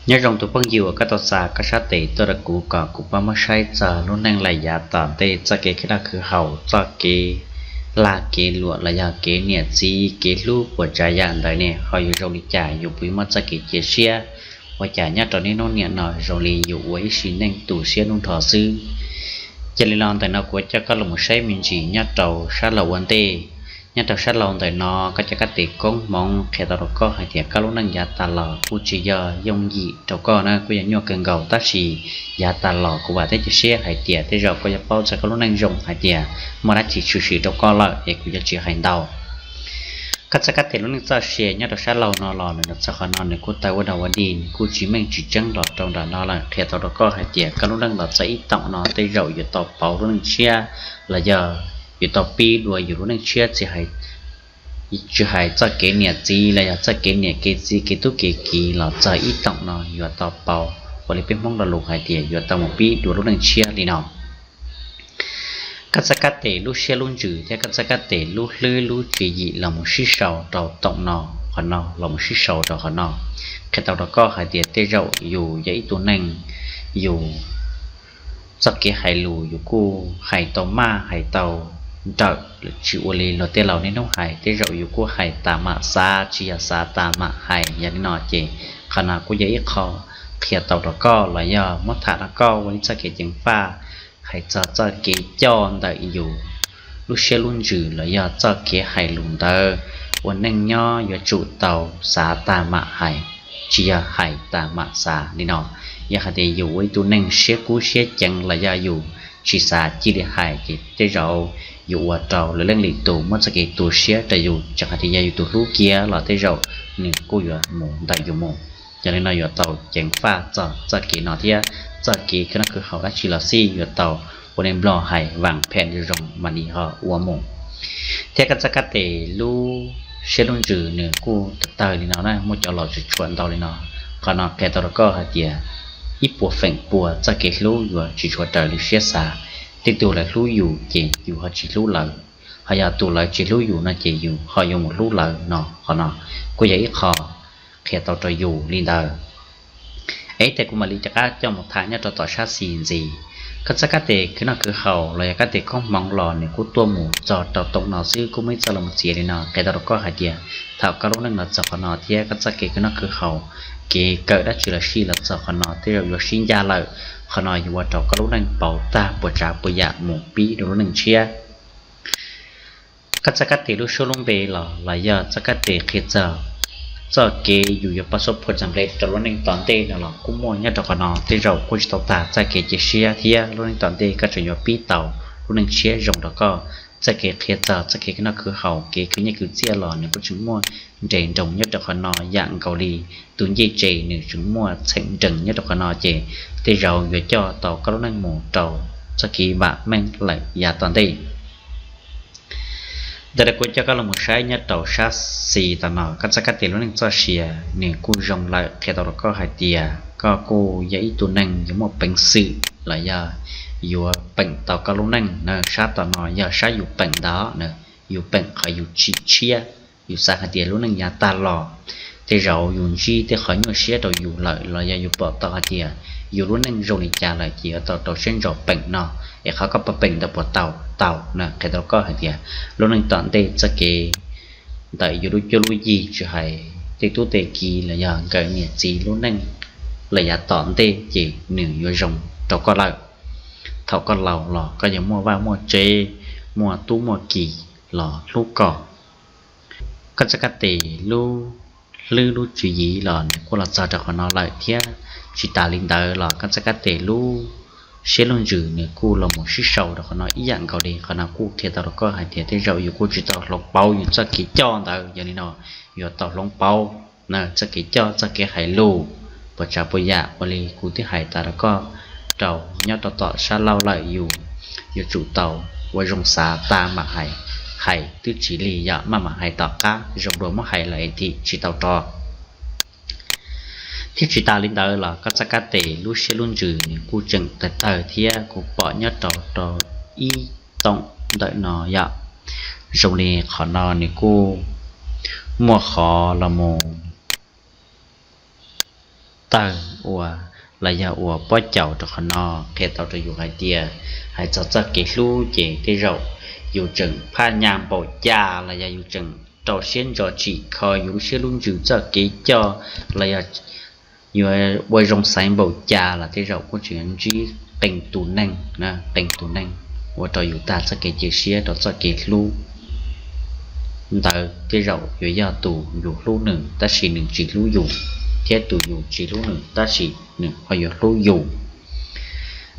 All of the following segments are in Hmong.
Nyob zoo tus phooj ywg uas koj tau xa koj sab tes tuaj rau kuv kom kuv pab muab saib txog lub neej lawm yav tom ntej, txoj kev khwv noj khwv haus, txoj kev lag kev luam los yog kev niam txiv kev hlub puas tsav yam ntawd ne ho yuav zoo li cas, yus puas yuav muaj txoj kev cia siab. Ua cas nyob rau niaj hnub niam no zoo li yus ua ib sim neej tu siab hnub nrho xwb. Cia li los ntawm no kuv coj koj los mus saib me ntsis nyob rau sab laug ua ntej. Nyob rau sab laug ntawm no koj cov kab tes koob hmoov qhia tau rau koj hais tias koj lub neej yav tas los kuj tsis yog yooj yim rau koj na, kuj yog nyuaj kawg nkaus, tab sis yav tas los kuv vam thiab cia siab hais tias tej zaum koj yuav paub txog koj lub neej zoo hais tias muaj dab tsi tshwm sim rau koj lawm es kuv yuav tsis hais ntau. Koj txoj kab tes lub neej txoj sia nyob rau sab laug no los nws los txog qhov no nws kuj tawg ua dog ua dig, nws kuj tsis meej tsis tseeb los rau nram no lawm, qhia tau rau koj hais tias koj lub neej los txog ib toom no tej zaum yuav tau pauv lub neej tshiab los yog yuav tau pib dua yus lub neej tshiab, tsis hais txoj kev niam txiv los yog txoj kev niam kev txiv kev tub kev kiv los txog ib toom no yuav tau pauv, ua li peb Hmoob lo lus hais tias yuav tau mus pib dua lub neej tshiab li no. Koj txoj kab tes lub siab lub ntsws thiab koj txoj kab tes lub hlwb lub tswv yim los mus sib sau rau toom no, qhov no los mus sib sau rau qhov no, qhia tau rau koj hais tias tej zaum yus yog ib tug neeg, yus txoj kev hais lus yus kuj hais tau maj hais tau nrawm, tsis ua li luag tej laus niaj hnub hais, tej zaum yus kuj hais tas mam xav tsis yog xav tas mam hais. Yog li no ces qhov no kuj yog ib qho qhia tau rau koj los yog muab tham rau koj ua ib txoj kev ceev faj hais txog txoj kev coj ntawm yus lub siab lub ntsws los yog txoj kev hais lus ntawd. Ua neej nyob yuav tsum tau xav tas mam hais, tsis yog hais tas mam xav li no. Yog hais tias yus ua ib tug neeg siab kub siab ceev los yog yus tsis xav cia li hais ces tej zaum yuav ua rau lwm leej lwm tus muab txoj kev tu siab rau yus, tseem hais tias yog yus tus hlub kiag los tej zaum nws kuj yuav mus ntawm yus mus. Yog li no yuav tau ceev faj txog txoj kev no thiab txoj kev khwv noj khwv haus dab tsi los xij yuav tau ua li Nplog hais vam phem zoo zoo mam li ho ua mus. Thiab koj txoj kab tes lub siab lub ntsws nws kuj tawg tawg li no na, muaj cov los tsis tshuam ntau li no. Qhov no qhia tau rau koj hais tias ib puas feem pua txoj kev hlub yuav tsis tshua raws li siab xav. Tej tug lawv hlub yus ces yus ho tsis hlub lawv, ho yog tus lawv tsis hlub yus no ces yus ho yuav mus hlub lawv no. Qhov no kuj yog ib qho qhia tau rau yus li ntawd. Es tes kuv mam li rov qab coj mus tham nyob rau tom sab xis ntxiv. Koj txoj kab tes khwv noj khwv haus los yog kab tes koob hmoov los nws kuj tuaj mus txog rau toom no xwb, kuj muaj ib txoj los mus txiav li no qhia tau rau koj hais tias thaum koj lub neej los txog qhov no thiab koj txoj kev khwv noj khwv haus, kev kawm dab tsi los xij los txog qhov no tej zaum yuav sib ncaj lawm. Qhov no yuav ua rau koj lub neej pauv tag puas tsav puas yam mus pib rau lub neej tshiab. Koj txoj kab tes lub suab lub npe los los yog txoj kab tes qhia txog txoj kev yus yuav pab suab phuaj txag nple rau lub neej tom ntej no los kuj muaj nyob rau qhov no, tej zaum kuj tsis tau tag txoj kev cia siab thiab lub neej tom ntej koj tseem yuav pib tau lub neej tshiab zoo rau koj. Txoj kev qhia txog txoj kev khwv noj khwv haus kev khwv nyiaj khwv txiaj los nws kuj tseem muaj nres nroos nyob rau qhov no yam nkaus li tus ncej tsev nws tseem muaj txheem nrees nyob rau qhov no ces tej zaum yuav coj tau koj lub neej mus rau txoj kev vam meej lawm yav tom ntej. Ntawm no kuv coj koj los mus saib nyob rau sab xis tom no, koj txoj kab tes lub neej txoj sia nws kuj zoo lawm, qhia tau rau koj hais tias koj kuj yog ib tug neeg yuav muaj peev xwm los yog yuav peem tau koj lub neej na. Sab tom no yog sab yus peem ntawd na, yus peem qhov yus tsim tshiab, yus xav hais tias lub neej yav tag los tej zaum yus ntsib tej qhov nyuaj siab rau yus lawm los yog yus pom tau hais tias yus lub neej zoo li cas lawm ces yuav tau rau siab ntso peem no. Es qhov koj pab peem ntawd puas tau? Tau na, qhia tau rau koj hais tias lub neej tom ntej txoj kev ntawm yus lub cuab lub yig tsis hais tej tub tej ki los yog nkawm niam txiv lub neej lawm yav tom ntej ces nws yuav zoo rau koj lawm. Thaum koj laus los koj yuav muaj vaj muaj tsev, muaj tub muaj ki los hlub koj. Koj txoj kab tes lub hlwb lub tswv yim los nws kuj los txog rau qhov no lawm thiab. Tsis tas li ntawd los koj txoj kab tes lub siab lub ntsws nws kuj los mus sib sau rau qhov no ib yam nkaus li. Qhov no kuj qhia tau rau koj hais tias tej zaum yus kuj tsis tau hloov pauv yus txoj kev coj ntawd, yog li no yuav tau hloov pauv na txoj kev coj txoj kev hais lus puas tsav puas yam ua li kuv twb hais tas rau koj rau nyob rau tom sab laug lawm, yus yuav tsum tau ua zoo xav tas mam hais, hais twb tsis lig yom, maj mam hais tom qab, zoo dua muab hais lawm es thim tsis tau rov. Thiab tsis tas li ntawd los koj txoj kab tes lub siab lub ntsws nws kuj tseem tawg tawg thiab, kuv pom nyob rau rau ib toom ntawm no yom, zoo li qhov no nws kuj muaj qhov los mus tawg ua los yog ua pob caus rau qhov no, qhia tau rau yus hais tias hais txog txoj kev hlub ces tej zaum yus tseem phaj nyaj npaum cas los yog yus tseem rau siab ntso tsim kho yus lub siab lub ntsws txoj kev coj los yog yuav ua zoo xaiv npaum cas los tej zaum kuj tseem ntsib qee tus neeg, qee tus neeg ua rau yus tag txoj kev cia siab rau txoj kev hlub ntawd tej zaum yuav yog tus yus hlub nws tab sis nws tsis hlub yus, thiab tus yus tsis hlub nws tab sis nws ho yuav hlub yus.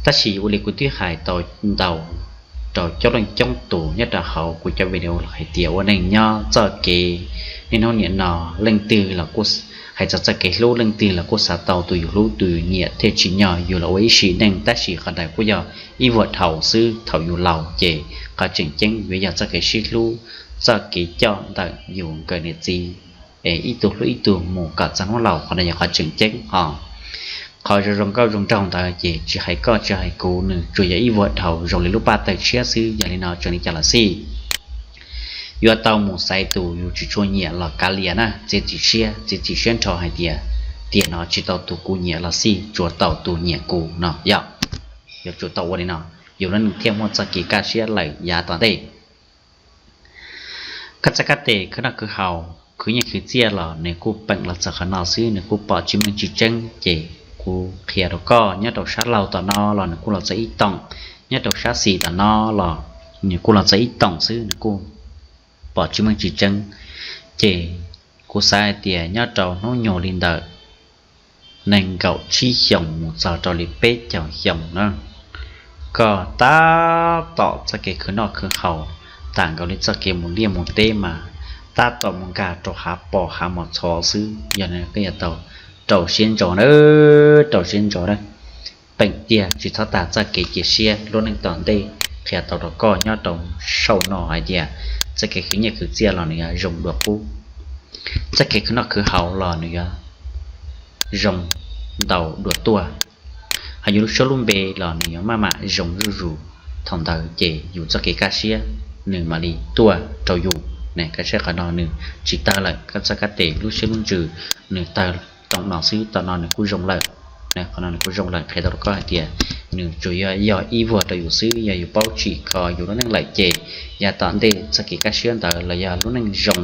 Tab sis ua li kuv twb hais tau ntau rau coob leej coob tus nyob rau hauv kuv cov video los hais tias ua neej nyob txoj kev niaj hnub niam no, leej twg los kuj hais txog txoj kev hlub, leej twg los kuj xav tau tus yus hlub tus yus nyiam thiaj tsim nyog yus los ua ib sim neej, tab sis qhov ntawd kuj yog ib vuag dhau xwb, thaum yus laus ces qhov tseem ceeb yuav yog txoj kev sib hlub, txoj kev coj ntawm yus nkawm niam txiv es ib tug hlub ib tug mus kom txog hnub laus, qhov no yog qhov tseem ceeb ho. Qhov zoo zoo nkauj zoo nraug ntawd ces tsis hais koj tsis hais kuv nws tsuas yog ib vuag dhau zoo li lub paj tawg tshiab xwb. Yog li no tseem li cas los xij, yuav tau mus xaiv tus yus tsis tshua nyiam los kav liam na, txiav txim siab, txiav txim siab nrho hais tias tiam no tsis tau tus kuv nyiam los xij tsuas tau tus nyiam kuv no yog. Yuav tsum tau ua li no, yus lub neej thiaj muaj txoj kev kaj siab lawm yav tom ntej. Koj txoj kab tes khwv noj khwv haus khwv nyiaj khwv txiaj los nws kuj peem los txog qhov no xwb, nws kuj pom tsis meej tsis tseeb. Ces kuv qhia rau koj, nyob rau sab laug tom no los nws kuj los txog ib toom, nyob rau sab xis tom no los nws kuj los txog ib toom xwb, nws kuj pom tsis meej tsis tseeb. Ces kuv xav hais tias nyob rau hnub nyoog li ntawm nees nkaum tsib xyoos mus txog rau li peb caug xyoo na, koj tab tom txoj kev khwv noj khwv haus, tag nkaus li txoj kev mus liaj mus teb mas tab tom mus nkag rau hav pos hav mos txhov xwb. Yog li no koj yuav tau rau siab ntso na, rau siab ntso na. Peem tiag tsis txhob tag txoj kev cia siab, lub neej tom ntej qhia tau rau koj nyob rau saum no hais tias txoj kev khwv nyiaj khwv txiaj los nws yuav zoo dua qub, txoj kev khwv noj khwv haus los nws yuav zoo ntau dua tuaj, ho yus lub suab lub npe los nws yuav maj mam zoo zuj zus. Thaum ntawd ces yus txoj kev kaj siab nws mam li tuaj rau yus. Kaj siab qhov no nws tsis tawg lawm, koj txoj kab tes lub siab lub ntsws nws tawg tom no xwb, tom no nws kuj zoo lawm. Qhov no nws kuj zoo lawm, qhia tau rau koj hais tias nws tsuas yog, yog ib vuag rau yus xwb. Yog yus paub tsim kho yus lub neej lawm ces yav tom ntej txoj kev kaj siab ntawd los yog lub neej zoo,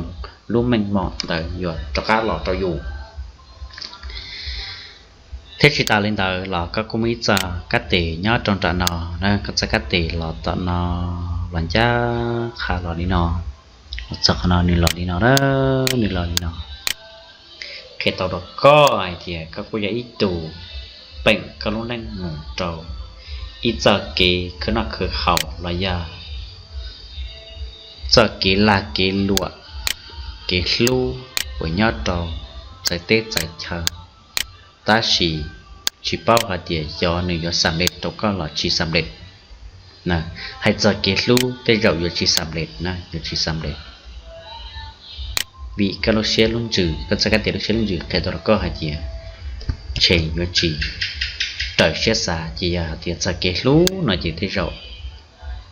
lub meej mom ntawd yuav rov qab los rau yus. Thiab tsis tas li ntawd los koj kuj muaj ib txoj kab tes nyob rau nram no na, koj txoj kab tes los tom no, los ncaj qha los li no, los txog qhov no nws los li no, nws los li no. Qhia tau rau koj hais tias koj kuj yog ib tug peem koj lub neej mus rau ib txoj kev khwv noj khwv haus los yog txoj kev lag kev luam, kev hlub uas nyob rau txawv teb txawv chaw, tab sis tsis paub hais tias xyov nws yuav xam lej rau koj los tsis xam lej. Hais txog kev hlub tej zaum yuav tsis xam lej na, yuav tsis xam lej. Vim koj lub siab lub ntsws, koj txoj kab tes lub siab lub ntsws qhia tau rau koj hais tias tseem yuav tsis raws siab xav, ces yog hais tias txog kev hlub no ces tej zaum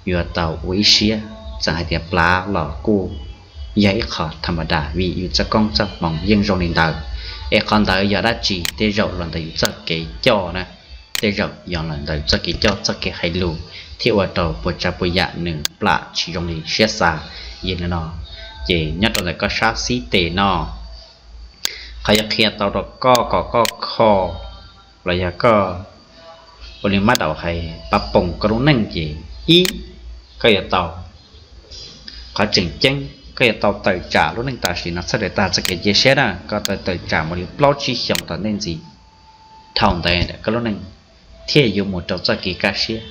yuav tau ua ib siab, txawm hais tias plav los kuj yog ib qho tham ma das vim yus txoj koob txoj hmoov yeej zoo li ntawd. Es qhov ntawd yog dab tsi? Tej zaum los ntawm yus txoj kev coj na, tej zaum yog los ntawm txoj kev coj txoj kev hais lus thiaj ua rau puas tsav puas yam nws plam tsis zoo li siab xav. Yog li no, ces nyob rau ntawm koj sab xib tes no, qhov yuav qhia tau rau koj kom koj kho los yog koj ua li mab daum hais pab poom koj lub neej ces ib, koj yuav tau, qhov tseem ceeb koj yuav tau tawm tsam lub neej tam sim no txhawb daim tag txoj kev cia siab na, koj tau tawm tsam mus li plaub tsib xyoos tom ntej ntxiv. Thaum ntawd koj lub neej thiaj yuav mus rau txoj kev kaj siab.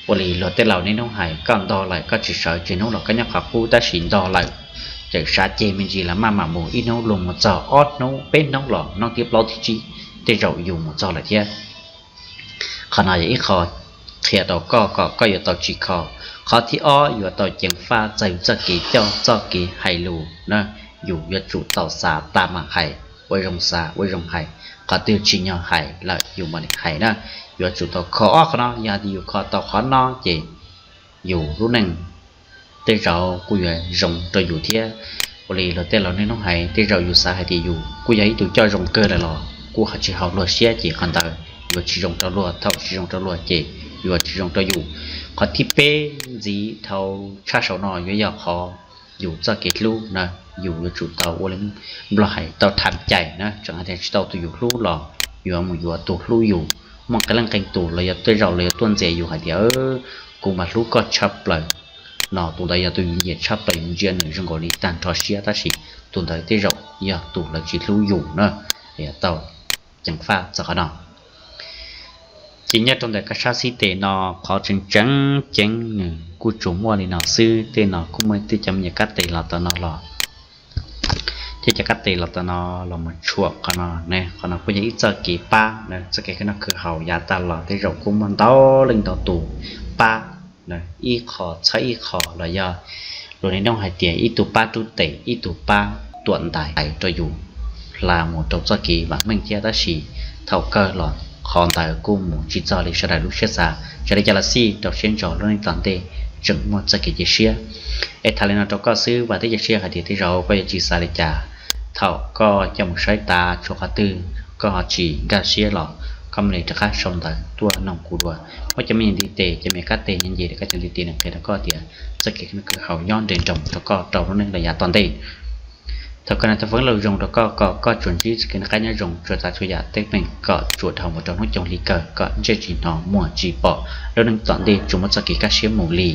Ua li luag tej laus niaj hnub hais, koj ntog lawm koj tsis sawv, tsawg hnub los koj nyob qhov qub, tab sis ntog lawm txawm xav ceg me ntsis los maj mam mus, ib hnub luag mus txog ob hnub peb hnub los hnub thib plaub thib tsib, tej zaum yus mus txog lawm thiab. Qhov no yog ib qho qhia rau koj kom koj yuav tau tsim kho. Qhov thib ob yuav tau ceev faj txog yus txoj kev coj txoj kev hais lus na, yus yuav tsum tau xav tas mam hais, ua zoo xav ua zoo hais, qhov twg tsim nyog hais lawm yus mam li hais na. Yuav tsum tau kho ob qhov no, yog tias yus kho tau qhov no ces yus lub neej tej zaum kuj yuav zoo rau yus thiab. Ua li luag tej laus niaj hnub hais, tej zaum yus xav hais tias yus kuj yog ib tug coj zoo kawg lawm los kuj ho tsis haum luag siab ces qhov ntawd yuav tsis zoo rau luag. Thaum tsis zoo rau luag ces yuav tsis zoo rau yus. Qhov thib peb ntxiv dhau tshaj saum no yuav yog qhov yus txoj kev hlub na. Yus yuav tsum tau ua li Nplog hais tau tham cai na, tseem hais tias tsis tau tus yus hlub los yuav mus yuav tus hlub yus. Muaj qee leej qee tus los yog tej zaum los yuav tuaj ntxias yus hais tias kuv mas hlub koj tshaj plaws no, tus ntawd yog tus yus nyiam tshaj plaws, yus ntsia nws zoo nkaus li tag nrho siab, tab sis tus ntawd tej zaum yog tus lawv tsis hlub yus na, yuav tau ceev faj txog qhov no. Ces nyob rau ntawm kab sab xib tes no, qhov tseem tseem ceeb nws kuj tsuas muaj li no xwb. Tej no kuj muaj tej cov me nyuam kab tes los tom no los, tej cov kab tes los tom no los mus tshuam qhov no ne. Qhov no kuj yog ib txoj kev pab, txoj kev khwv noj khwv haus yav tag los tej zaum kuj muaj ntau leej ntau tus pab ib qho txhawb ib qho los yog luag niaj hnub hais tias ib tug pab rub tes ib tug pab tuam ntais rau yus hla mus rau txoj kev vam meej thiab. Tab sis thaum kawg los qhov ntawd kuj mus tsis txog li sawv daws lub siab xav. Txawm li cas los xij rau siab ntso, lub neej tom ntej tseem muaj txoj kev cia siab. Es tham li no rau koj xwb, vam thiab cia siab hais tias tej zaum koj yuav tsis xav li cas. Thaum koj coj mus saib tas tshuav qhov twg koj ho tsis nkag siab los koj mam li rov qab sau ntawv tuaj noog kuv dua. Muab cov me nyuam ntiv tes, cov me nyuam kab tes nce nce rau koj cov ntiv tes nws qhia rau koj tias txoj kev khwv noj khwv haus nyob nrem nroos rau koj rau lub neej los yav tom ntej. Thov kom nws tau foom ib lo zoo rau koj kom koj tsuas ntsib txoj kev noj qab nyob zoo, tsuas txav txhua yam teeb meem kom tsuas dhau mus rau hnub coob hli kawg, kom ntsej tsis hnov muag tsis pom, lub neej tom ntej tsuas muaj txoj kev kaj siab mus li.